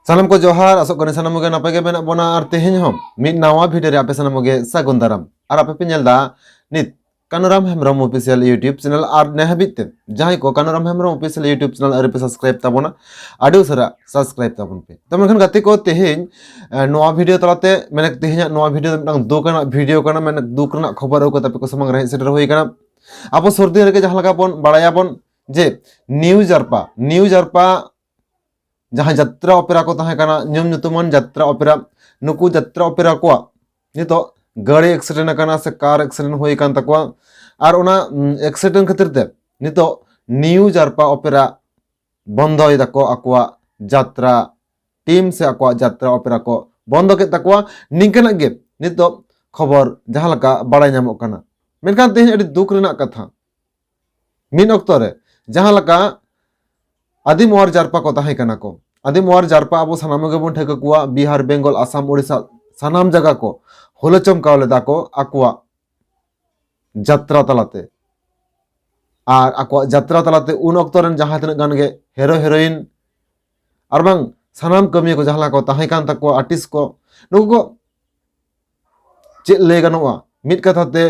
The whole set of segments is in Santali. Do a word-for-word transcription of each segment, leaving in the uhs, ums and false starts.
ᱥᱟᱱᱟᱢ ᱠᱚ ᱡᱚᱦᱟᱨ, ᱟᱥᱚᱜ ᱠᱟᱹᱱᱟᱹᱧ ᱥᱟᱱᱟᱢ ᱠᱚᱜᱮ ᱱᱟᱯᱟᱭ ᱜᱮ ᱢᱮᱱᱟᱜ ᱵᱚᱱᱟ ᱟᱨ ᱛᱮᱦᱮᱧ ᱦᱚᱸ ᱢᱤᱫ ᱱᱟᱣᱟ ᱵᱷᱤᱰᱤᱭᱳ ᱨᱮ ᱟᱯᱮ ᱥᱟᱱᱟᱢ ᱠᱚᱜᱮ ᱥᱟᱹᱜᱩᱱ ᱫᱟᱨᱟᱢ᱾ ᱟᱨ ᱟᱯᱮ ᱯᱮ ᱧᱮᱞ ᱮᱫᱟ ᱱᱤᱛ ᱠᱟᱱᱩᱨᱟᱢ ᱦᱮᱢᱵᱨᱚᱢ ᱚᱯᱷᱤᱥᱤᱭᱟᱞ YouTube ᱪᱮᱱᱮᱞ᱾ ᱟᱨ ᱱᱮ ᱦᱟᱹᱵᱤᱡ ᱛᱮ ᱡᱟᱦᱟᱸᱭ ᱠᱚ ᱠᱟᱱᱩᱨᱟᱢ ᱦᱮᱢᱵᱨᱚᱢ ᱚᱯᱷᱤᱥᱤᱭᱟᱞ YouTube ᱪᱮᱱᱮᱞ ᱟᱹᱣᱨᱤ ᱯᱮ ᱥᱟᱵᱥᱠᱨᱟᱭᱤᱵ ᱛᱟᱵᱚᱱᱟ, ᱟᱹᱰᱤ ᱩᱥᱟᱹᱨᱟ ᱥᱟᱵᱥᱠᱨᱟᱭᱤᱵ ᱛᱟᱵᱚᱱ ᱯᱮ᱾ ᱛᱚ ᱢᱮᱱᱠᱷᱟᱱ ᱜᱟᱛᱮ ᱠᱚ, ᱛᱮᱦᱮᱧ ᱮ, ᱱᱚᱣᱟ ᱵᱷᱤᱰᱤᱭᱳ ᱛᱟᱞᱟᱛᱮ ᱢᱮᱱᱮᱠ ᱛᱮᱦᱮᱧᱟᱜ ᱱᱚᱣᱟ ᱵᱷᱤᱰᱤᱭᱳ ᱫᱚ ᱢᱤᱫᱴᱟᱝ ᱫᱩᱠ ᱨᱮᱱᱟᱜ ᱵᱷᱤᱰᱤᱭᱳ ᱠᱟᱱᱟ, ᱢᱮᱱᱮᱠ ᱫᱩᱠ ᱨᱮᱱᱟᱜ ᱠᱷᱚᱵᱚᱨ ᱟᱹᱜᱩ ᱠᱟᱛᱮ ᱟᱯᱮ ᱠᱚ ᱥᱟᱢᱟᱝ ᱨᱮ ᱦᱮᱡ ᱥᱮᱴᱮᱨ ᱦᱩᱭ ᱠᱟᱱᱟ᱾ ᱟᱵᱚ ᱥᱩᱨ ᱫᱤᱱ ᱨᱮᱜᱮ ᱡᱟᱦᱟᱸ ᱞᱮᱠᱟ ᱵᱚᱱ ᱵᱟᱲᱟᱭᱟᱵᱚᱱ ᱡᱮ ᱱᱤᱭᱩ ᱡᱟᱨᱯᱟ, ᱱᱤᱭᱩ ᱡᱟᱨᱯᱟ ᱡᱟᱦᱟᱸ ᱡᱟᱛᱨᱟ ᱚᱯᱮᱨᱟ ᱠᱚ ᱛᱟᱦᱮᱸ ᱠᱟᱱᱟ, ᱧᱩᱢ ᱧᱩᱛᱩᱢᱟᱱ ᱡᱟᱛᱨᱟ ᱚᱯᱮᱨᱟ, ᱱᱩᱠᱩ ᱡᱟᱛᱨᱟ ᱚᱯᱮᱨᱟ ᱠᱚᱣᱟᱜ ᱱᱤᱛᱚᱜ ᱜᱟᱹᱲᱤ ᱮᱠᱥᱤᱰᱮᱱᱴ ᱟᱠᱟᱱᱟ ᱥᱮ ᱠᱟᱨ ᱮᱠᱥᱤᱰᱮᱱᱴ ᱦᱩᱭ ᱟᱠᱟᱱ ᱛᱟᱠᱚᱣᱟ᱾ ᱟᱨ ᱚᱱᱟ, ᱩᱢ, ᱮᱠᱥᱤᱰᱮᱱᱴ ᱠᱷᱟᱹᱛᱤᱨ ᱛᱮ ᱱᱤᱛᱚᱜ ᱱᱤᱭᱩ ᱡᱟᱨᱯᱟ ᱚᱯᱮᱨᱟ ᱵᱚᱱᱫᱚᱭ ᱫᱟᱠᱚ, ᱟᱠᱚᱣᱟᱜ ᱡᱟᱛᱨᱟ ᱴᱤᱢ ᱥᱮ ᱟᱠᱚᱣᱟᱜ ᱡᱟᱛᱨᱟ ᱚᱯᱮᱨᱟ ᱠᱚ ᱵᱚᱱᱫᱚ ᱠᱮᱫ ᱛᱟᱠᱚᱣᱟ᱾ ᱱᱤᱝᱠᱟᱹᱱᱟᱜ ᱜᱮ ᱱᱤᱛᱚᱜ ᱠᱷᱚᱵᱚᱨ ᱡᱟᱦᱟᱸ ᱞᱮᱠᱟ ᱵᱟᱲᱟᱭ ᱧᱟᱢᱚᱜ ᱠᱟᱱᱟ᱾ ᱢᱮᱱᱠᱷᱟᱱ ᱛᱮᱦᱮᱧ ᱟᱹᱰᱤ ᱫᱩᱠ ᱨᱮᱱᱟᱜ ᱠᱟᱛᱷᱟ, ᱢᱤᱫ ᱚᱠᱛᱚ ᱨᱮ ᱡᱟᱦᱟᱸ ᱞᱮᱠᱟ ᱟᱹᱫᱤᱢ ᱚᱣᱟᱨ ᱡᱟᱨᱯᱟ ᱠᱚ ᱛᱟᱦᱮᱸ ᱠᱟᱱᱟ ᱠᱚ, ᱟᱹᱫᱤᱢ ᱚᱣᱟᱨ ᱡᱟᱨᱯᱟ ᱟᱵᱚ ᱥᱟᱱᱟᱢ ᱜᱮᱵᱚᱱ ᱴᱷᱟᱹᱣᱠᱟᱹ ᱠᱚᱣᱟ, ᱵᱤᱦᱟᱨ, ᱵᱮᱝᱜᱚᱞ, ᱟᱥᱟᱢ, ᱳᱰᱤᱥᱟ, ᱥᱟᱱᱟᱢ ᱡᱟᱭᱜᱟ ᱠᱚ ᱦᱩᱞᱟᱹ ᱪᱚᱢᱠᱟᱣ ᱞᱮᱫᱟ ᱠᱚ ᱟᱠᱚᱣᱟᱜ ᱡᱟᱛᱨᱟ ᱛᱟᱞᱟᱛᱮ᱾ ᱟᱨ ᱟᱠᱚᱣᱟᱜ ᱡᱟᱛᱨᱟ ᱛᱟᱞᱟᱛᱮ ᱩᱱ ᱚᱠᱛᱚ ᱨᱮᱱ ᱡᱟᱦᱟᱸ ᱛᱤᱱᱟᱹᱜ ᱜᱟᱱ ᱜᱮ ᱦᱮᱨᱳ ᱦᱮᱨᱳᱭᱤᱱ ᱟᱨ ᱵᱟᱝ ᱥᱟᱱᱟᱢ ᱠᱟᱹᱢᱤᱭᱟᱹ ᱠᱚ ᱡᱟᱦᱟᱸ ᱞᱮᱠᱟ ᱠᱚ ᱛᱟᱦᱮᱸ ᱠᱟᱱ ᱛᱟᱠᱚᱣᱟ, ᱟᱨᱴᱤᱥᱴ ᱠᱚ, ᱱᱩᱠᱩ ᱠᱚ ᱪᱮᱫ ᱞᱟᱹᱭ ᱜᱟᱱᱚᱜᱼᱟ, ᱢᱤᱫ ᱠᱟᱛᱷᱟ ᱛᱮ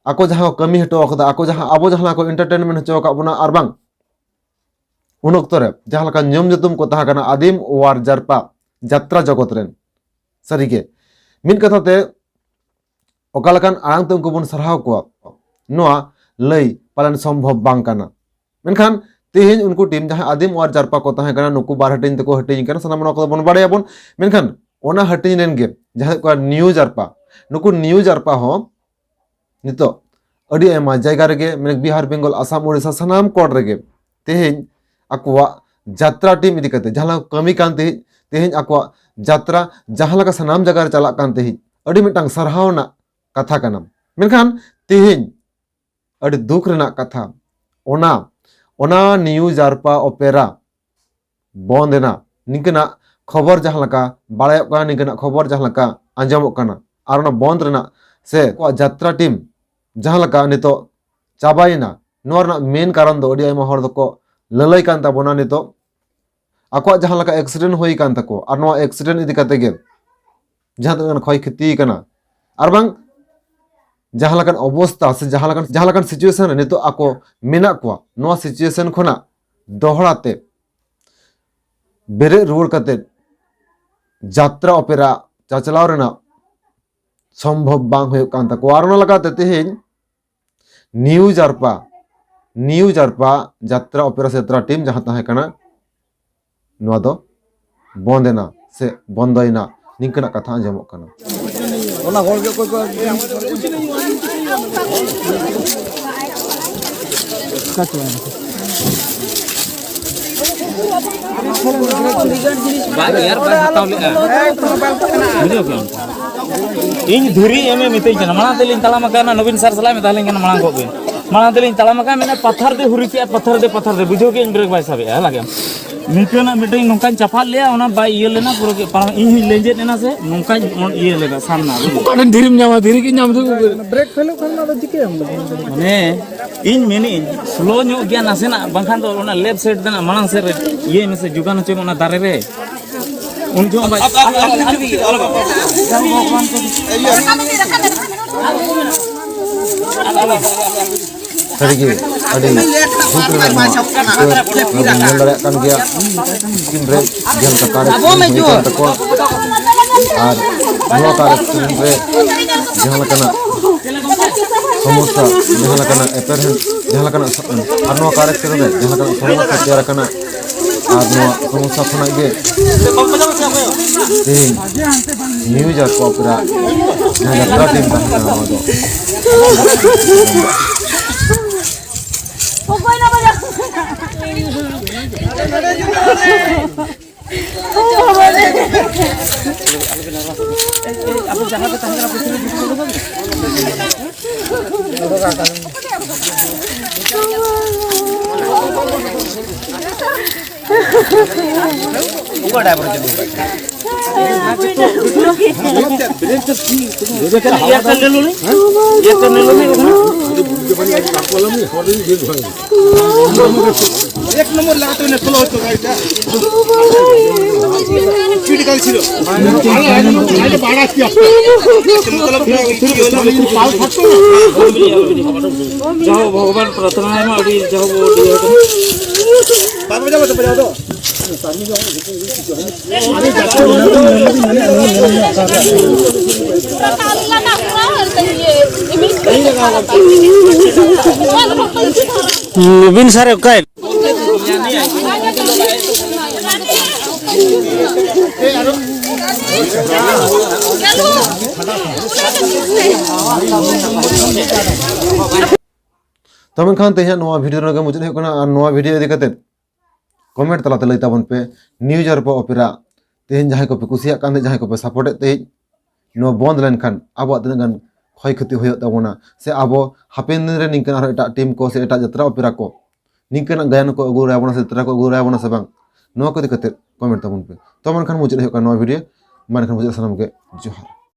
ᱟᱠᱚ ᱡᱟᱦᱟᱸ ᱠᱚ ᱠᱟᱹᱢᱤ ᱦᱚᱴᱚ ᱟᱠᱟᱫᱟ, ᱟᱠᱚ ᱡᱟᱦᱟᱸ, ᱟᱵᱚ ᱡᱟᱦᱟᱸ ᱞᱮᱠᱟ ᱠᱚ ᱮᱱᱴᱟᱨᱴᱮᱱᱢᱮᱱᱴ ᱦᱚᱪᱚ ᱟᱠᱟᱫ ᱵᱚᱱᱟ, ᱟᱨ ᱵᱟᱝ ᱩᱱ ᱚᱠᱛᱚ ᱨᱮ ᱡᱟᱦᱟᱸ ᱞᱮᱠᱟ ᱧᱩᱢ ᱧᱩᱛᱩᱢ ᱠᱚ ᱛᱟᱦᱮᱸ ᱠᱟᱱᱟ ᱟᱹᱫᱤᱢ ᱚᱣᱟᱨ ᱡᱟᱨᱯᱟ ᱡᱟᱛᱨᱟ ᱡᱚᱜᱚᱛ ᱨᱮᱱ, ᱥᱟᱹᱨᱤᱜᱮ ᱢᱤᱫ ᱠᱟᱛᱷᱟ ᱛᱮ ᱚᱠᱟ ᱞᱮᱠᱟᱱ ᱟᱲᱟᱝ ᱛᱮ ᱩᱱᱠᱩ ᱵᱚᱱ ᱥᱟᱨᱦᱟᱣ ᱠᱚᱣᱟ, ᱱᱚᱣᱟ ᱞᱟᱹᱭ ᱯᱟᱞᱮᱱ ᱥᱚᱢᱵᱷᱚᱵ ᱵᱟᱝ ᱠᱟᱱᱟ᱾ ᱢᱮᱱᱠᱷᱟᱱ ᱛᱮᱦᱮᱧ ᱩᱱᱠᱩ ᱴᱤᱢ ᱡᱟᱦᱟᱸ ᱟᱹᱫᱤᱢ ᱚᱣᱟᱨ ᱡᱟᱨᱯᱟ ᱠᱚ ᱛᱟᱦᱮᱸ ᱠᱟᱱᱟ, ᱱᱩᱠᱩ ᱵᱟᱨ ᱦᱟᱹᱴᱤᱧ ᱛᱮᱠᱚ ᱦᱟᱹᱴᱤᱧ ᱠᱟᱱᱟ, ᱥᱟᱱᱟᱢ ᱱᱚᱣᱟ ᱠᱚᱫᱚ ᱵᱚᱱ ᱵᱟᱲᱟᱭᱟᱵᱚᱱ᱾ ᱢᱮᱱᱠᱷᱟᱱ ᱚᱱᱟ ᱦᱟᱹᱴᱤᱧ ᱨᱮᱱ ᱜᱮ ᱡᱟᱦᱟᱸᱭ ᱠᱚ ᱱᱤᱭᱩ ᱡᱟᱨᱯᱟ, ᱱᱩᱠᱩ ᱱᱤᱭᱩ ᱡᱟᱨᱯᱟ ᱦᱚᱸ ᱱᱤᱛᱚᱜ ᱟᱹᱰᱤ ᱟᱭᱢᱟ ᱡᱟᱭᱜᱟ ᱨᱮᱜᱮ, ᱢᱟᱱᱮ ᱵᱤᱦᱟᱨ, ᱵᱮᱝᱜᱚᱞ, ᱟᱥᱟᱢ, ᱳᱰᱤᱥᱟ, ᱥᱟᱱᱟᱢ ᱠᱚᱬ ᱨᱮᱜᱮ ᱛᱮᱦᱮᱧ ᱟᱠᱚᱣᱟᱜ ᱡᱟᱛᱨᱟ ᱴᱤᱢ ᱤᱫᱤ ᱠᱟᱛᱮ ᱡᱟᱦᱟᱸ ᱞᱮᱠᱟ ᱠᱚ ᱠᱟᱹᱢᱤ ᱠᱟᱱ ᱛᱟᱦᱮᱸᱫ, ᱛᱮᱦᱮᱧ ᱟᱠᱚᱣᱟᱜ ᱡᱟᱛᱨᱟ ᱡᱟᱦᱟᱸ ᱞᱮᱠᱟ ᱥᱟᱱᱟᱢ ᱡᱟᱭᱜᱟ ᱨᱮ ᱪᱟᱞᱟᱜ ᱠᱟᱱ ᱛᱟᱦᱮᱸᱫ, ᱟᱹᱰᱤ ᱢᱤᱫᱴᱟᱝ ᱥᱟᱨᱦᱟᱣ ᱨᱮᱱᱟᱜ ᱠᱟᱛᱷᱟ ᱠᱟᱱᱟ᱾ ᱢᱮᱱᱠᱷᱟᱱ ᱛᱮᱦᱮᱧ ᱟᱹᱰᱤ ᱫᱩᱠ ᱨᱮᱱᱟᱜ ᱠᱟᱛᱷᱟ, ᱚᱱᱟ, ᱚᱱᱟ ᱱᱤᱭᱩ ᱡᱟᱨᱯᱟ ᱚᱯᱮᱨᱟ ᱵᱚᱱᱫ ᱮᱱᱟ, ᱱᱤᱝᱠᱟᱹᱱᱟᱜ ᱠᱷᱚᱵᱚᱨ ᱡᱟᱦᱟᱸ ᱞᱮᱠᱟ ᱵᱟᱲᱟᱭᱚᱜ ᱠᱟᱱᱟ, ᱱᱤᱝᱠᱟᱹᱱᱟᱜ ᱠᱷᱚᱵᱚᱨ ᱡᱟᱦᱟᱸ ᱞᱮᱠᱟ ᱟᱸᱡᱚᱢᱚᱜ ᱠᱟᱱᱟ, ᱟᱨ ᱚᱱᱟ ᱵᱚᱱᱫ ᱨᱮᱱᱟᱜ ᱥᱮ ᱟᱠᱚᱣᱟᱜ ᱡᱟᱛᱨᱟ ᱴᱤᱢ ᱡᱟᱦᱟᱸ ᱞᱮᱠᱟ ᱱᱤᱛᱚᱜ ᱪᱟᱵᱟᱭᱮᱱᱟ᱾ ᱱᱚᱣᱟ ᱨᱮᱱᱟᱜ ᱢᱮᱱ ᱠᱟᱨᱚᱱ ᱫᱚ ᱟᱹᱰᱤ ᱟᱭᱢᱟ ᱦᱚᱲ ᱫᱚᱠᱚ ᱞᱟᱹᱞᱟᱹᱭ ᱠᱟᱱ ᱛᱟᱵᱚᱱᱟ ᱱᱤᱛᱚᱜ, ᱟᱠᱚᱣᱟᱜ ᱡᱟᱦᱟᱸ ᱞᱮᱠᱟ ᱮᱠᱥᱤᱰᱮᱱᱴ ᱦᱩᱭ ᱟᱠᱟᱱ ᱛᱟᱠᱚ, ᱟᱨ ᱱᱚᱣᱟ ᱮᱠᱥᱤᱰᱮᱱᱴ ᱤᱫᱤ ᱠᱟᱛᱮ ᱜᱮ ᱡᱟᱦᱟᱸ ᱛᱤᱱᱟᱹᱜ ᱜᱟᱱ ᱠᱷᱚᱭ ᱠᱷᱚᱛᱤ ᱠᱟᱱᱟ, ᱟᱨ ᱵᱟᱝ ᱡᱟᱦᱟᱸ ᱞᱮᱠᱟᱱ ᱚᱵᱚᱥᱛᱟ ᱥᱮ ᱡᱟᱦᱟᱸ ᱞᱮᱠᱟᱱ, ᱡᱟᱦᱟᱸ ᱞᱮᱠᱟᱱ ᱥᱤᱪᱩᱭᱮᱥᱚᱱ ᱨᱮ ᱱᱤᱛᱚᱜ ᱟᱠᱚ ᱢᱮᱱᱟᱜ ᱠᱚᱣᱟ, ᱱᱚᱣᱟ ᱥᱤᱪᱩᱭᱮᱥᱚᱱ ᱠᱷᱚᱱᱟᱜ ᱫᱚᱦᱲᱟ ᱛᱮ ᱵᱮᱨᱮᱫ ᱨᱩᱣᱟᱹᱲ ᱠᱟᱛᱮ ᱡᱟᱛᱨᱟ ᱚᱯᱮᱨᱟ ᱪᱟᱪᱞᱟᱣ ᱨᱮᱱᱟᱜ ᱥᱚᱢᱵᱷᱚᱵ ᱵᱟᱝ ᱦᱩᱭᱩᱜ ᱠᱟᱱ ᱛᱟᱠᱚᱣᱟ᱾ ᱟᱨ ᱚᱱᱟ ᱞᱮᱠᱟᱛᱮ ᱛᱮᱦᱮᱧ ᱱᱤᱭᱩ ᱡᱟᱨᱯᱟ, ᱱᱤᱭᱩ ᱡᱟᱨᱯᱟ ᱡᱟᱛᱨᱟ ᱚᱯᱮᱨᱟ ᱥᱮ ᱡᱟᱛᱨᱟ ᱴᱤᱢ ᱡᱟᱦᱟᱸ ᱛᱟᱦᱮᱸ ᱠᱟᱱᱟ, ᱱᱚᱣᱟ ᱫᱚ ᱵᱚᱱᱫ ᱮᱱᱟ ᱥᱮ ᱵᱚᱱᱫᱚᱭᱮᱱᱟ, ᱱᱤᱝᱠᱟᱹᱱᱟᱜ ᱠᱟᱛᱷᱟ ᱟᱸᱡᱚᱢᱚᱜ ᱠᱟᱱᱟ᱾ ᱚᱱᱟ ᱦᱚᱲ ᱜᱮ ᱚᱠᱚᱭ ᱠᱚ ᱵᱟᱭ ᱜᱮᱭᱟᱨ ᱵᱟᱭ ᱦᱟᱛᱟᱣ ᱞᱮᱫᱼᱟ᱾ ᱵᱩᱡᱷᱟᱹᱣ ᱠᱮᱫᱟᱢ? ᱤᱧ ᱫᱷᱤᱨᱤ ᱮᱢᱮ ᱢᱤᱛᱟᱹᱧ ᱠᱟᱱᱟ, ᱢᱟᱲᱟᱝ ᱛᱮᱞᱤᱧ ᱛᱟᱲᱟᱢ ᱟᱠᱟᱱᱟ, ᱱᱚᱵᱤᱱ ᱥᱟᱨ ᱥᱟᱞᱟᱜ ᱢᱮᱛᱟ ᱞᱤᱧ ᱠᱟᱱᱟ, ᱢᱟᱲᱟᱝ ᱠᱚᱜ ᱵᱤᱱ᱾ ᱢᱟᱲᱟᱝ ᱛᱮᱞᱤᱧ ᱛᱟᱲᱟᱢ ᱟᱠᱟᱱᱟ, ᱢᱮᱱᱟ ᱯᱟᱛᱷᱟᱨ ᱫᱮ ᱦᱩᱨᱤ ᱠᱮᱜᱼᱟ, ᱯᱟᱛᱷᱟᱨ ᱫᱮ, ᱯᱟᱛᱷᱟᱨ ᱫᱮ, ᱵᱩᱡᱷᱟᱹᱣ ᱠᱮᱜᱼᱟᱹᱧ ᱵᱨᱮᱠ ᱵᱟᱭ ᱥᱟᱵᱮᱜᱼᱟ, ᱦᱮᱸ ᱞᱟᱜᱮ᱾ ᱱᱤᱝᱠᱟᱹᱱᱟᱜ ᱢᱤᱫᱴᱮᱱ ᱱᱚᱝᱠᱟᱧ ᱪᱟᱯᱟᱫ ᱞᱮᱜᱼᱟ, ᱚᱱᱟ ᱵᱟᱭ ᱤᱭᱟᱹ ᱞᱮᱱᱟ, ᱯᱩᱨᱟᱹ ᱜᱮ ᱯᱟᱨᱚᱢ, ᱤᱧ ᱦᱚᱸᱧ ᱞᱮᱸᱡᱮᱫ ᱮᱱᱟ ᱥᱮ, ᱱᱚᱝᱠᱟᱧ ᱤᱭᱟᱹ ᱞᱮᱫᱟ ᱥᱟᱢᱱᱟ᱾ ᱚᱠᱟ ᱴᱷᱮᱱ ᱫᱷᱤᱨᱤᱢ ᱧᱟᱢᱟ? ᱫᱷᱤᱨᱤ ᱜᱮ ᱧᱟᱢ ᱫᱚ᱾ ᱵᱨᱮᱠ ᱯᱷᱮᱞᱚᱜ ᱠᱷᱟᱱ ᱚᱱᱟ ᱫᱚ ᱪᱤᱠᱟᱹᱭᱟᱢ? ᱢᱟᱱᱮ, ᱤᱧ ᱢᱮᱱᱮᱫ ᱟᱹᱧ, ᱥᱞᱳ ᱧᱚᱜ ᱜᱮᱭᱟ ᱱᱟᱥᱮᱱᱟᱜ, ᱵᱟᱝᱠᱷᱟᱱ ᱫᱚ ᱚᱱᱟ ᱞᱮᱯᱷᱴ ᱥᱟᱭᱤᱰ ᱨᱮᱱᱟᱜ ᱢᱟᱲᱟᱝ ᱥᱮᱫ ᱨᱮ ᱤᱭᱟᱹᱭ ᱢᱮᱥᱮ, ᱡᱳᱜᱟᱱ ᱦᱚᱪᱚᱭ ᱢᱮ ᱚᱱᱟ ᱫᱟᱨᱮ ᱨᱮ᱾ ᱩᱱ ᱡᱚᱠᱷᱚᱱ ᱵᱟᱭ ᱥᱟᱹᱨᱤᱜᱮ ᱟᱹᱰᱤ ᱫᱩᱠ ᱨᱮᱱᱟᱜ ᱱᱚᱣᱟ ᱪᱤᱛᱟᱹᱨ ᱵᱚᱱ ᱧᱮᱞ ᱫᱟᱲᱮᱭᱟᱜ ᱠᱟᱱ ᱜᱮᱭᱟ᱾ ᱥᱠᱨᱤᱱ ᱨᱮ ᱡᱟᱦᱟᱸ ᱞᱮᱠᱟ ᱠᱟᱨᱮ ᱥᱠᱨᱤᱱ ᱦᱩᱭ ᱠᱟᱱ ᱛᱟᱠᱚᱣᱟ, ᱟᱨ ᱱᱚᱣᱟ ᱠᱟᱨᱮ ᱥᱠᱨᱤᱱ ᱨᱮ ᱡᱟᱦᱟᱸ ᱞᱮᱠᱟᱱᱟᱜ ᱥᱚᱢᱚᱥᱥᱟ, ᱡᱟᱦᱟᱸ ᱞᱮᱠᱟᱱᱟᱜ ᱮᱯᱮᱨᱦᱮᱸᱰ, ᱡᱟᱦᱟᱸ ᱞᱮᱠᱟᱱᱟᱜ ᱥᱚ-, ᱟᱨ ᱱᱚᱣᱟ ᱠᱟᱨᱮ ᱥᱠᱨᱤᱱ ᱨᱮ ᱡᱟᱦᱟᱸ ᱞᱮᱠᱟᱱᱟᱜ ᱥᱚᱢᱚᱥᱥᱟ ᱛᱮᱭᱟᱨ ᱟᱠᱟᱱᱟ, ᱟᱨ ᱱᱚᱣᱟ ᱥᱚᱢᱚᱥᱥᱟ ᱠᱷᱚᱱᱟᱜ ᱜᱮ ᱛᱮᱦᱮᱧ ᱱᱤᱭᱩ ᱡᱟᱨᱯᱟ ᱚᱯᱮᱨᱟ ᱡᱟᱦᱟᱸ ᱡᱟᱛᱨᱟ ᱴᱤᱢ ᱛᱟᱦᱮᱸ ᱠᱟᱱᱟ, ᱱᱚᱣᱟ ᱫᱚ एयरटेल ले लो नहीं, एयरटेल ले लो नहीं। এক নম্বর লাগাতে হলে ষোলো হতো গাড়িটা। স্পিড গাড়ি ছিল। বাজাও, বাজাও, বাজাও। ᱱᱩᱵᱤᱱ ᱥᱟᱨ ᱚᱠᱟᱭ? ᱛᱚ ᱢᱮᱱᱠᱷᱟᱱ ᱛᱮᱦᱮᱧᱟᱜ ᱱᱚᱣᱟ ᱵᱷᱤᱰᱤᱭᱳ ᱨᱮᱜᱮ ᱢᱩᱪᱟᱹᱫ ᱦᱩᱭᱩᱜ ᱠᱟᱱᱟ᱾ ᱟᱨ ᱱᱚᱣᱟ ᱵᱷᱤᱰᱤᱭᱳ ᱤᱫᱤ ᱠᱟᱛᱮ ᱠᱚᱢᱮᱱᱴ ᱛᱟᱞᱟᱛᱮ ᱞᱟᱹᱭ ᱛᱟᱵᱚᱱ ᱯᱮ, ᱱᱤᱭᱩ ᱡᱟᱨᱯᱟ ᱚᱯᱮᱨᱟ ᱛᱮᱦᱮᱧ ᱡᱟᱦᱟᱸᱭ ᱠᱚᱯᱮ ᱠᱩᱥᱤᱭᱟᱜ ᱠᱟᱱ ᱛᱟᱦᱮᱸᱫ, ᱡᱟᱦᱟᱸᱭ ᱠᱚᱯᱮ ᱥᱟᱯᱳᱨᱴᱮᱫ ᱛᱟᱦᱮᱸᱫ, ᱱᱚᱣᱟ ᱵᱚᱱᱫ ᱞᱮᱱᱠᱷᱟᱱ ᱟᱵᱚᱣᱟᱜ ᱛᱤᱱᱟᱹᱜ ᱜᱟᱱ ᱠᱷᱚᱭ ᱠᱷᱚᱛᱤ ᱦᱩᱭᱩᱜ ᱛᱟᱵᱚᱱᱟ, ᱥᱮ ᱟᱵᱚ ᱦᱟᱯᱮᱱ ᱫᱤᱱ ᱨᱮ ᱱᱤᱝᱠᱟᱹᱱ ᱟᱨᱦᱚᱸ ᱮᱴᱟᱜ ᱴᱤᱢ ᱠᱚ ᱥᱮ ᱮᱴᱟᱜ ᱡᱟᱛᱨᱟ ᱚᱯᱮᱨᱟ ᱠᱚ ᱱᱤᱝᱠᱟᱹᱱᱟᱜ ᱜᱟᱭᱟᱱ ᱠᱚ ᱟᱹᱜᱩ ᱫᱟᱲᱮᱭᱟᱵᱚᱱᱟ ᱥᱮ ᱡᱟᱛᱨᱟ ᱠᱚ ᱟᱹᱜᱩ ᱫᱟᱲᱮᱭᱟᱵᱚᱱᱟ ᱥᱮ ᱵᱟᱝ, ᱱᱚᱣᱟ ᱠᱚ ᱤᱫᱤ ᱠᱟᱛᱮ ᱠᱚᱢᱮᱱᱴ ᱛᱟᱵᱚᱱ ᱯᱮ᱾ ᱛᱚ ᱢᱮᱱᱠᱷᱟᱱ ᱢᱩᱪᱟᱹᱫ ᱦᱩᱭᱩᱜ ᱠᱟᱱᱟ ᱱᱚᱣᱟ ᱵᱷᱤᱰᱤᱭᱳ᱾ ᱢᱟ ᱮᱱᱠᱷᱟᱱ ᱢᱩᱪᱟᱹᱫ ᱥᱟᱱᱟᱢ ᱜᱮ ᱡᱚᱦᱟᱨ᱾